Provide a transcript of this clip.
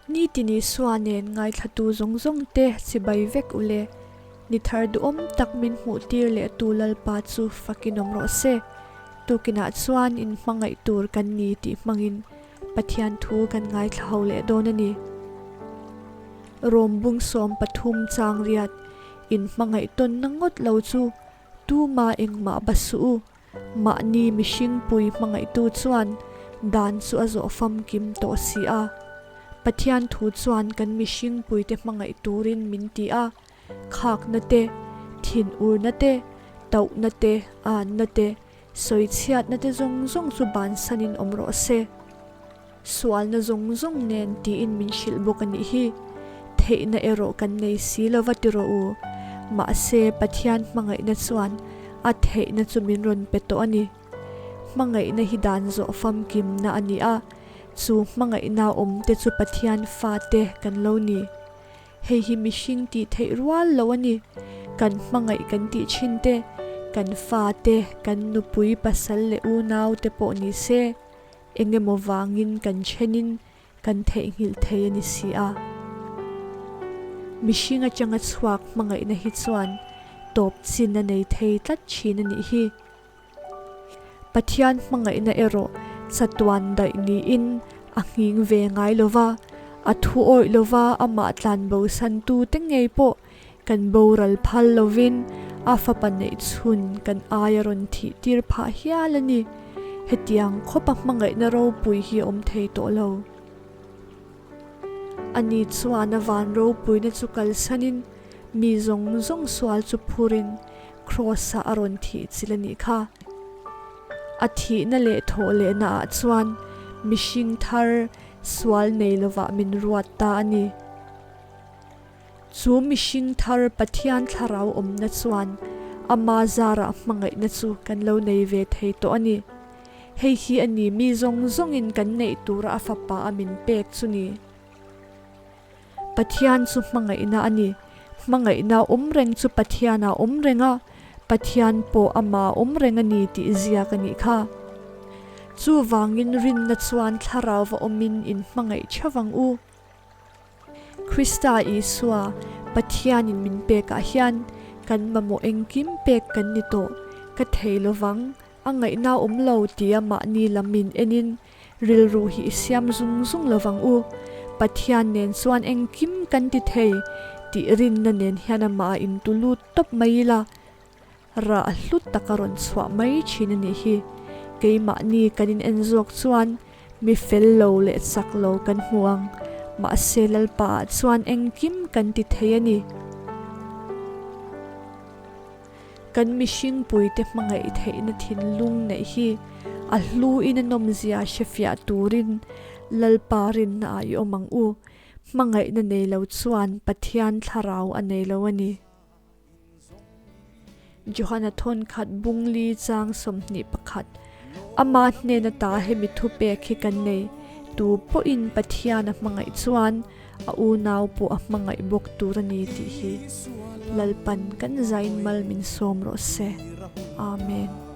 Nitin Isua nen ngaithlatu zawng zawng te chibai vek u le. Ni thar duhawm tak min hmuh tir leh tu Lalpa chu fakin awm rawh se. Tukinah chuan in hmangaih tur kan ni tih hmangin Pathian thu kan ngaithla ho leh dawn a ni. Rom bung 13 chang riat in hmangaih tawnna ngawt lo chu tuma engmah ba suh u. Mahni mihringpui hmangaihtu chuan dan chu a zawh famkim tawh si a. Pathian thu chuan kan mihringpuite hmangaih turin min ti a, khakna te, thinurna te, tauhna te, anna te, sawichhiatna te zawng zawng chu bansanin awm rawh se. Sualna zawng zawng nen tiin min hrilh bawk a nih hi. Theihna erawh kan nei si lo va ti rawh u. Mahse, Pathian hmangaihna chuan a theihna chu min rawn pe tawh a ni. Hmangaihna hi dan zawh famkimna a ni a, chu hmangaihna awm te chu Pathian fate kan lo ni. Hei hi mihring tih theih rual lo a ni. Kan hmangaih kan tih thin te, kan fate, kan nupui pasal leh unau te pawh ni se, Eng emaw vangin kan thenin kan theihnghilh thei a ni si a. Mihring atanga chhuak hmangaihna hi chuan tawp chin a nei thei tlat thin a nih hi. Pathian hmangaihna erawh chatuan daih niin a nghing ve ngai lo va, a thu awih lo va amah tlanbosantu te ngei pawh kan boral phal lovin a fapa neih chhun kan aia rawn thih tir phah hial a ni. Hetiang khawpa hmangaihna ropui hi a awm thei tawh lo. Ani chuan a van ropuina chu kalsanin mi zawng zawng sual chu phurin Kraws-ah a rawn thih chil a nih kha. A thihna leh thawh lehnaah chuan mihring thar sual nei lovah min ruat ta a ni. Chu mihring thar Pathian thlarau awmna chuan ama zarah hmangaihna chu kan lo nei ve thei tawh a ni. Hei hi a ni mi zawng zawngin kan neih tura a fapa a min pek chu ni. Pathian chu hmangaihna a ni. Hmangaihna awm reng chu Pathianah awm reng a, Pathian pawh ama awm reng a ni tih ziak a nih kha. Chuvangin rinna chuan thlarau va awmin inhmangaih theuh ang u. Krista Isua, Pathianin min pekah hian kan mamawh engkim pek kan ni tawh, ka thei lovang, a ngaihna awm lo tia mahni lam min enin rilru hi i siam zung zung lovang u. Pathian nen chuan engkim kan ti thei tih rinna nen hian amah a intu lut tawp mai ila, Rah a hlut tak a rawn chhuah mai thin a nih hi. Keimahni kan in en zawk chuan mi fel lo leh chak lo kan hmu ang. Mahse Lalpa ah chuan engkim kan ti thei a ni. Kan mihring puite hmangaih theihna thinlung neih hi a hlu in a nawmzia hrefiah turin Lalpa rinna ah i awm ang u. Hmangaihna nei lo chuan Pathian thlarau a nei lo a ni. Johana thawnkhat bungli chang 21 Ama hnena ta hemi thupek hi kan nei, tu pawhin Pathian a hmangaih chuan a unau pawh a hmangaih bawk tur a ni tih hi Lalpan kan zain mal min sawm rawh se. Amen.